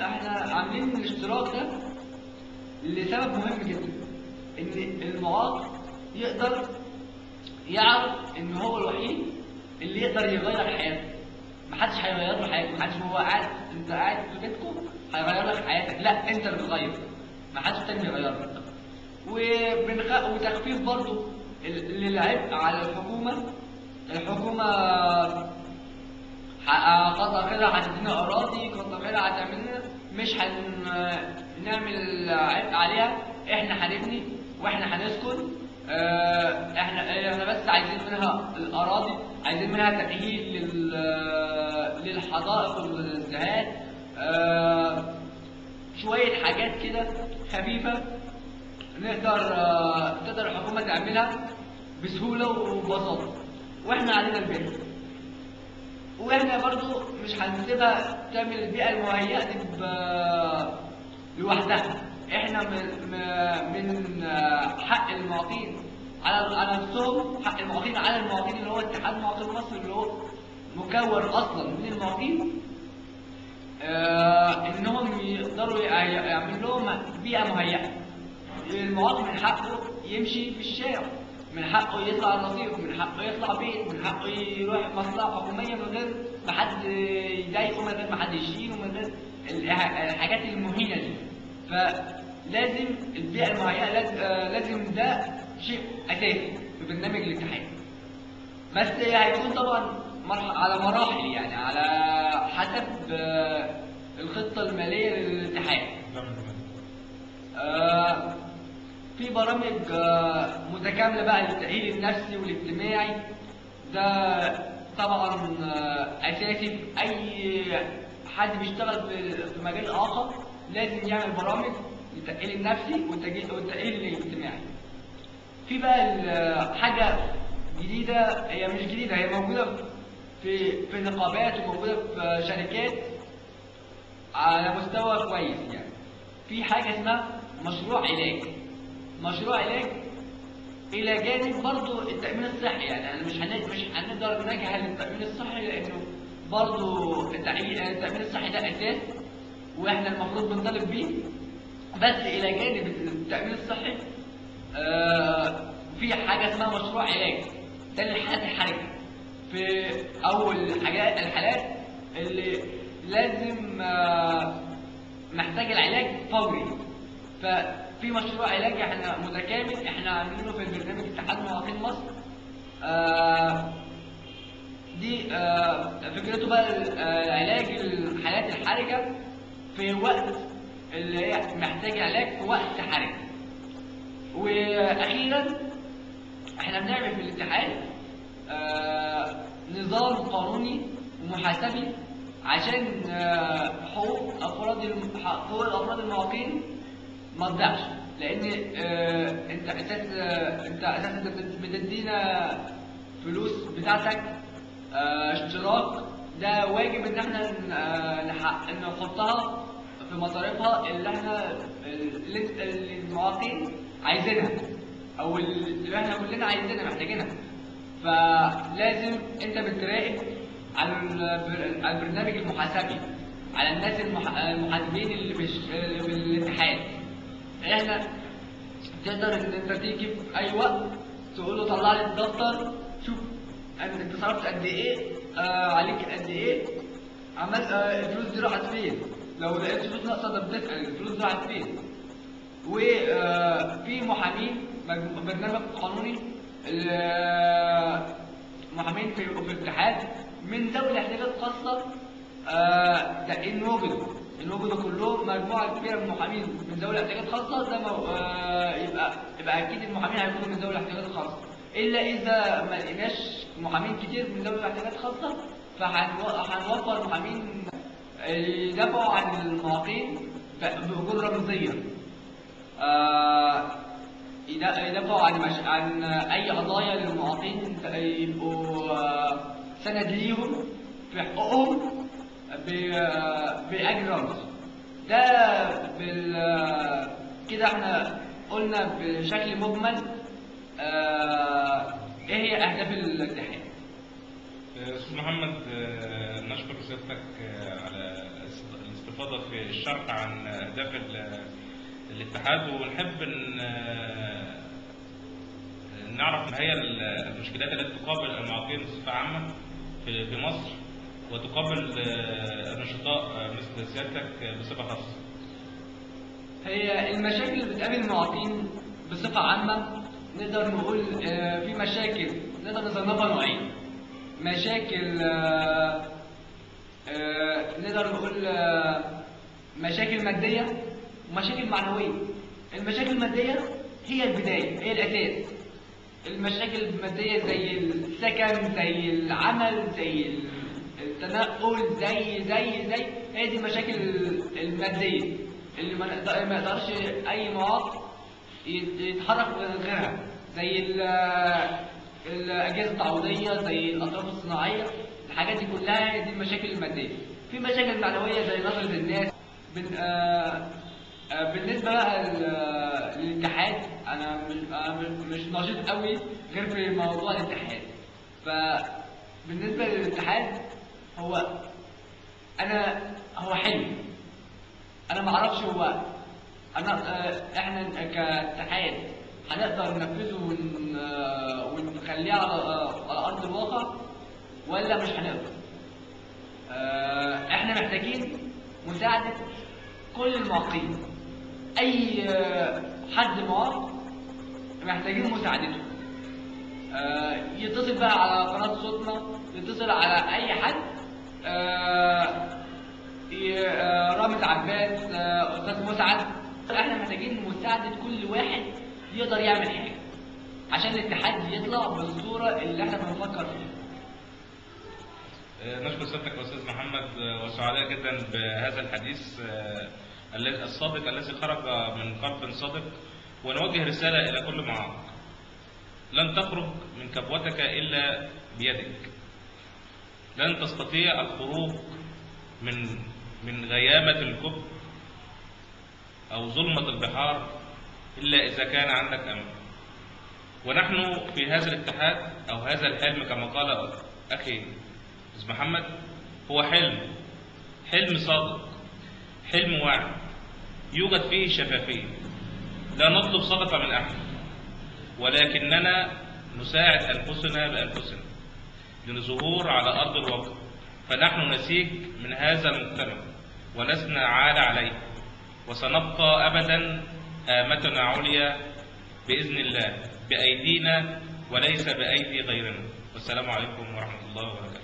احنا عاملين الاشتراك ده لسبب مهم جدا، ان المعاق يقدر يعرف ان هو الوحيد اللي يقدر يغير حياته. محدش هيغير له حياته، محدش هو قاعد، انت قاعد في بيتكم هيغير لك حياتك، لا انت اللي بتغير، محدش تاني يغير لك. وتخفيف برضه للعبء على الحكومة. الحكومة قطع كده هتدينا اراضي، قطع كده هتعملنا، مش هنعمل عبء عليها، احنا هنبني واحنا هنسكن. احنا بس عايزين منها الاراضي، عايزين منها تأهيل للحدائق والمنتزهات، شوية حاجات كده خفيفة نقدر تقدر الحكومة تعملها بسهولة وببساطة، واحنا علينا الباقي. واحنا برضو مش هنسيبها تعمل البيئة المهيئة دي لوحدها. احنا من حق المعاقين على نفسهم، حق المعاقين على المعاقين اللي هو اتحاد معاقين مصر اللي هو مكون اصلا من المعاقين، انهم يقدروا يعمل لهم بيئة مهيئة. المعاق من حقه يمشي في الشارع، من حقه يطلع الرصيف، من حقه يطلع بيت، من حقه يروح مصلحة حكومية من غير ما حد يضايقه، من غير ما حد يشيله، من غير الحاجات المهينة دي. فلازم البيئة المهيئة، لازم ده شيء أساسي في برنامج الاتحاد. بس هيكون طبعا على مراحل، يعني على حسب الخطة المالية للاتحاد. في برامج متكاملة بقى للتأهيل النفسي والاجتماعي، ده طبعا أساسي في أي حد بيشتغل في مجال آخر، لازم يعمل برامج للتأهيل النفسي والتأهيل الاجتماعي. في بقى حاجة جديدة، هي مش جديدة، هي موجودة في نقابات وموجودة في شركات على مستوى كويس. يعني في حاجة اسمها مشروع علاج. مشروع علاج الى جانب برضو التأمين الصحي، يعني انا مش هنقدر نجهل التأمين الصحي، لانه برضو التأمين الصحي ده اساس واحنا المفروض بنطالب بيه. بس الى جانب التأمين الصحي في حاجة اسمها مشروع علاج، ده للحالات الحرجة، في اول الحالات اللي لازم محتاج العلاج فوري. ففي مشروع علاج احنا متكامل احنا عاملينه في برنامج اتحاد معاقين مصر. دي فكرته بقى علاج الحالات الحرجة في وقت اللي هي محتاجه علاج في وقت حرج. واخيرا احنا بنعمل في الاتحاد نظام قانوني ومحاسبي عشان حقوق افراد المعاقين ما تضيعش، لان انت اساسا بتدينا فلوس بتاعتك اشتراك، ده واجب ان احنا نحطها في مصاريفها اللي احنا اللي المعاقين عايزينها، او اللي احنا كلنا عايزينها محتاجينها. فلازم انت بتراقب على البرنامج المحاسبي، على الناس المحاسبين اللي في الاتحاد. احنا تقدر ان انت تيجي في اي وقت تقول له طلع لي الدفتر، شوف انت صرفت قد ايه، عليك قد ايه، عمال الفلوس دي راحت فين، لو لقيت فلوس ناقصه ده بتسال الفلوس دي راحت فين. وفي محامين، برنامج قانوني محامين في الاتحاد من ذوي الاحتياجات الخاصة، ده ان وجدوا كلهم مجموعة كبيرة من المحامين من ذوي الاحتياجات الخاصة، ده يبقى اكيد المحامين هيكونوا من ذوي الاحتياجات الخاصة، الا اذا ما لقيناش محامين كتير من ذوي الاحتياجات الخاصة فهنوفر محامين يدافعوا عن المعاقين باجور رمزية. يدافعوا عن اي قضايا للمعاقين، يبقوا سند ليهم في حقوقهم باجر رمزي. ده كده احنا قلنا بشكل مجمل ايه هي اهداف الاتحاد. استاذ محمد، نشكر سيادتك على الاستفاضه في الشرح عن اهداف الاتحاد، ونحب ان نعرف ما هي المشكلات التي تقابل المعاقين بصفة عامة في مصر، وتقابل النشطاء مثل سيادتك بصفة خاصة. هي المشاكل اللي بتقابل المعاقين بصفة عامة نقدر نقول في مشاكل نقدر نصنفها نوعين. مشاكل نقدر نقول مشاكل مادية ومشاكل معنوية. المشاكل المادية هي البداية، هي الأساس. المشاكل المادية زي السكن، زي العمل، زي التنقل، زي زي زي هي دي المشاكل المادية اللي ما يقدرش أي معاق يتحرك من غيرها، زي الأجهزة التعويضية، زي الأطراف الصناعية، الحاجات دي كلها دي المشاكل المادية. في مشاكل معنوية زي نظرة الناس. بالنسبة بقى للاتحاد، أنا مش نشيط قوي غير في موضوع الاتحاد. فبالنسبة للاتحاد هو حلم، أنا معرفش هو احنا كاتحاد هنقدر ننفذه ونخليه على ارض الواقع ولا مش هنقدر. احنا محتاجين مساعدة كل المعاقين، اي حد معاق محتاجين مساعدته. يتصل بقى على قناة صوتنا، يتصل على اي حد، رامز عباس، استاذ مسعد. احنا محتاجين مساعدة كل واحد يقدر يعمل حاجة عشان الاتحاد يطلع بالصورة اللي احنا بنفكر فيها. نشكر سيادتك استاذ محمد، وسعداء جدا بهذا الحديث الصادق الذي خرج من قلب صادق. ونوجه رسالة إلى كل معاق: لن تخرج من كبوتك إلا بيدك، لن تستطيع الخروج من غيامة الكب أو ظلمة البحار إلا إذا كان عندك أمل. ونحن في هذا الاتحاد أو هذا الحلم كما قال أخي أستاذ محمد، هو حلم، حلم صادق، حلم واعد يوجد فيه شفافية. لا نطلب صدقة من أحد، ولكننا نساعد أنفسنا بأنفسنا للظهور على أرض الواقع. فنحن نسيج من هذا المجتمع ولسنا عالة عليه، وسنبقى أبدا هامتنا عليا بإذن الله، بأيدينا وليس بأيدي غيرنا. والسلام عليكم ورحمة الله وبركاته.